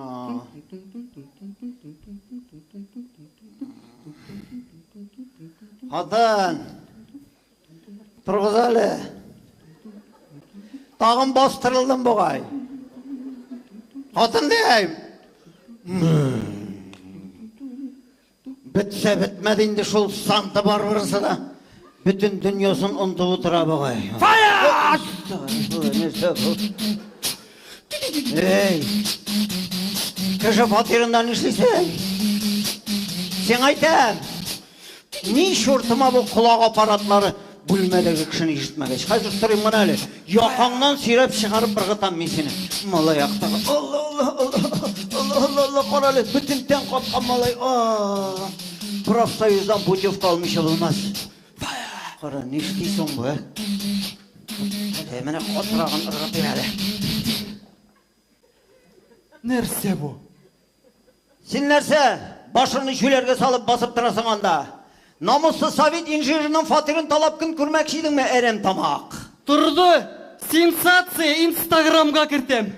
Тишина. Хатын! Торгыз әле. Тагын бастырылдым бугай. Хатын дим. Бетсә бетмәде инде шул Санта Барбарасы да. Бөтен дөньясын онытып утыра бугай. Эй! Кеше фатирында нишлисең? Сиңа әйтәм. Ни чуртыма бу колак аппаратлары бүлмәдәге кешене ишетмәгәч. Хәзер сорыйм гына әле. Якаңнан сөйрәп чыгарып ыргытам мин сине. Малай актагы. Алла, Алла, Алла, Алла, Алла, Алла, кара әле, бөтен тән каткан малай. А! Профсоюздан путевка алмыйча булмас. Кара, нишли соң бу, ә? Әле менә катырагын ыргытыйм әле. Нәрсә бу? Син нәрсә, башыңны җүләргә салып басып торасың анда? Намуссыз совет инженерының фатирын талап көн күрмәкче идеңме, әрәм тамак? Торды! Сенсация! Инстаграмга кертәм!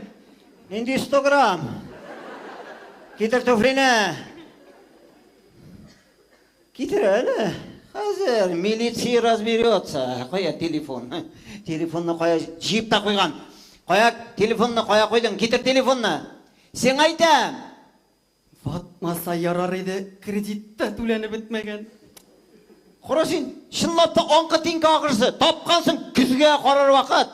Нинди инстаграм? Китер туфлине! Китер әле. Хәзер милиция разберется. Кая телефон? Телефонны кая җыеп та куйган? Кая телефонны кая куйдың? Китер телефонны. Сиңа әйтәм. Ватмаса ярар иде, кредит та түләнеп бетмәгән. Кара син, чынлап та аңкы-тиңке ахрысы. Тапкансың көзгә карар вакыт.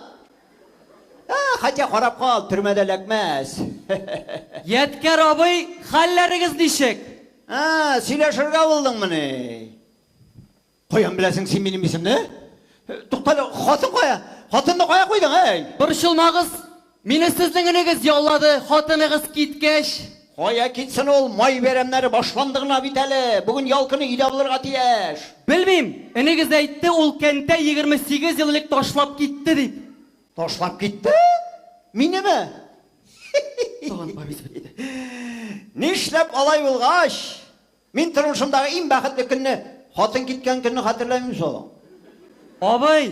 Ә, хотя карап кал, төрмәдә эләкмәс. Ядкәр абый, хәлләрегез ничек? Ә, сөйләшергә булдыңмыни? Каян беләсең син минем исемне? Туктале, хатын кая? Хатынны кая куйдың, әй? Борчылмагыз, мине сезнең энегез яллады, хатыныгыз киткәч. Кая китсен ул, май бәйрәмнәре башланды гына бит әле. Бүген ял көне өйдә булырга тиеш. Белмим, энегез әйтте, ул кәнтәй 28 ел элек ташлап китте дип. Ташлап китте? Минеме? Тагын повесть бетте. Нишләп алай булгач? Мин тормышымдагы иң бәхетле көнне, хатын киткән көнне хәтерләмим шул. Абый,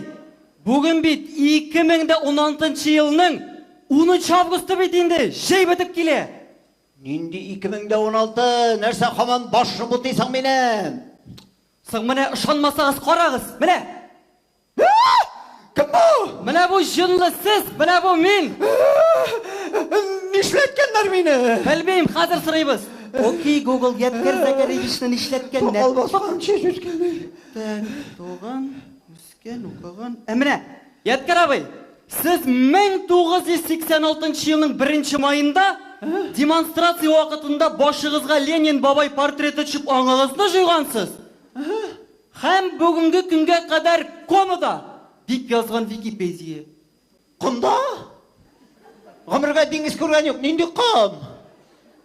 бүген бит 2016 елның 10 августы бит инде, җәй бетеп килә. Нинди 2016? Нәрсә һаман башны бутыйсың минем? Соң менә ышанмасагыз карагыз, менә. Кем бу? Менә бу җынлы сез, менә бу мин. Нишләткәннәр мине? Белмим, хәзер сорыйбыз. Окей, Google, Ядкәр Закаревичны нишләткәннәр? Сакал баскан, чәч үскән. Так, туган, үскән, укыган. Ә менә, Ядкәр абый, сез 1986 елның 1 маенда демонстрация вакытында башыгызга Ленин бабай портреты төшеп аңыгызны җуйгансыз. Һәм бүгенге көнгә кадәр комада, дип язган Википедия. Комда? Гомергә диңгез күргән юк, нинди ком?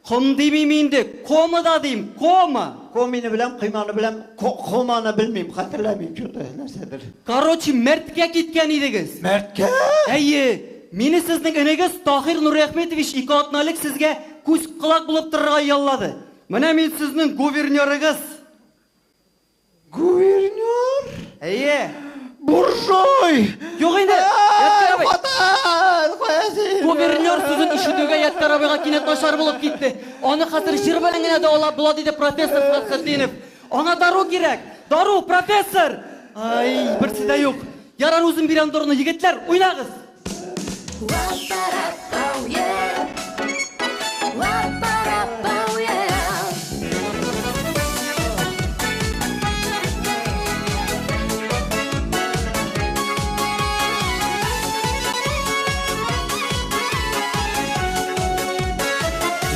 Ком димим инде, комада дим, кома. Комины беләм, койманы беләм, команы белмим, хәтерләмим, что-то нәрсәдер. Короче, мәрткә киткән идегез. Мәрткә? Әйе, мине сезнең энегез Таһир Нуриәхметович ике атна элек сезгә күз-колак булып торырга яллады. Менә мин сезнең гувернерыгыз. Гувернер? Әйе. Буржуй! Юк инде, Ядкәр абый. Хатын, кая син? Гувернер сүзен ишетүгә Ядкәр абыйга кинәт начар булып китте. Аны хәзер җыр белән генә дәвалап була, диде профессор Фәтхетдинов. Аңа дару кирәк. Дару, профессор! Ай, берсе дә юк. Ярар, үзем бирәм даруны. Егетләр, уйнагыз!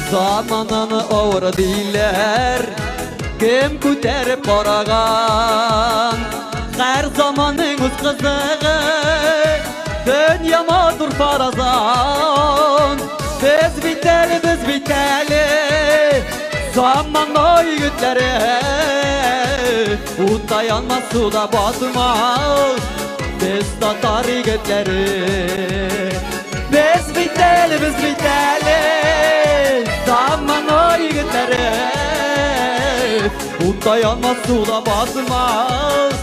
Замананы авыр диләр, кем күтәреп караган? Һәр заманның үз кызыгы, Дөнья матур фаразан. Без бит әле, без бит әле, Заман егетләре. Утта янмас, суда батмас, Без татар егетләре. Без бит әле, без бит әле, Заман егетләре. Утта янмас, суда батмас,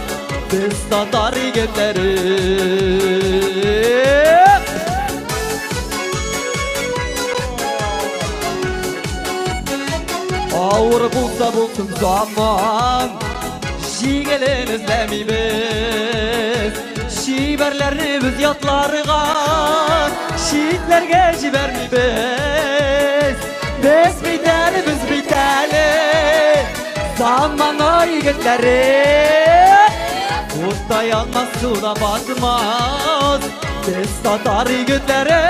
Без татар егетләре. Авыр булса булсын заман, җиңелен эзләмибез. Чибәрләрне без ятларга, читләргә җибәрмибез. Без бит әле, без бит әле, замана егетләре. Утта янмас, суда батмас, без татар егетләре.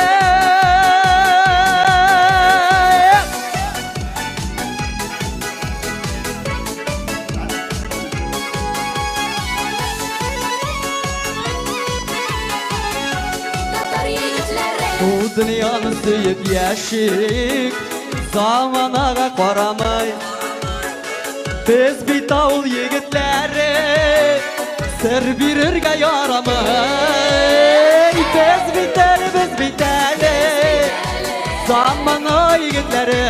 Татар егетләре. Бу дөньяны сөеп яшик, заманага карамай. Без бит авыл егетләре, сер бирергә ярамый. Без бит әле, без бит әле, замана егетләре.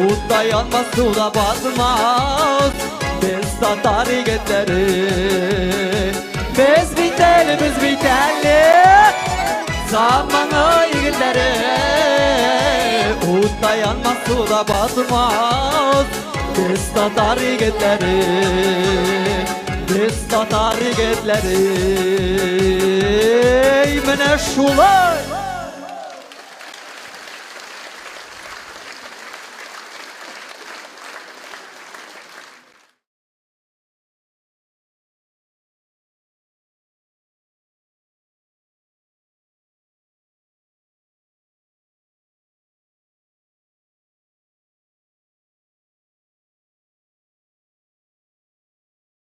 Утта янмас, суда батмас, без татар егетләре. Без бит әле, без бит әле, замана егетләре. Утта янмас, суда батмас, без татар егетләре. Без татар егетләре. Менә шулай.